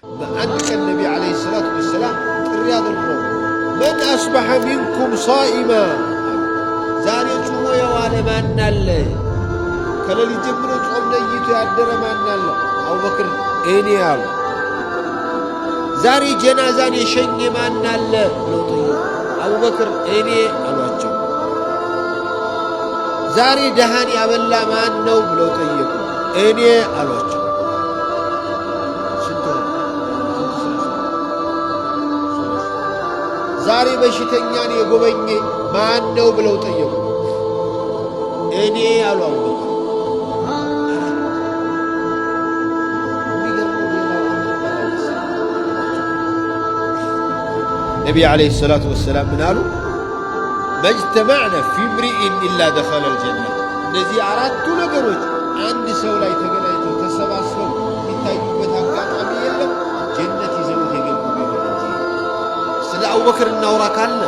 በአንድ ቀን ነቢ عليه الصلاة والسلام ጥሪ አድርገው من أصبح منكم صائما፣ ዛሬ ጾሞ የዋለ ማን አለ? ከሌሊት ጀምሮ ጾም ነይቶ ያደረ ማን አለ? አቡበክር እኔ አሉ። ዛሬ ጀናዛን የሸኘ ማን አለ ብለው ጠየቁ። አቡበክር እኔ አሏቸው። ዛሬ ደሃን ያበላ ማን ነው ብለው ጠየቁ። እኔ አሏቸው። ስንት ሆነ? ዛሬ በሽተኛን የጎበኘ ማን ነው ብለው ጠየቁ። እኔ አሉ አቡበክር። አራት። የሚገርመው ሌላው አንድ። ነቢ عليه الصلاة والسلام ምን አሉ? ما اجتمعن في امرئ إلا دخل الجنة። እነዚህ አራቱ ነገሮች አንድ ሰው ላይ ተገናኝተው ተሰባስበው የሚታዩበት አጋጣሚ የለም፣ ጀነት ይዘውት የገቡ ቢሆን እንጂ። ስለ አቡበክር እናውራ ካለ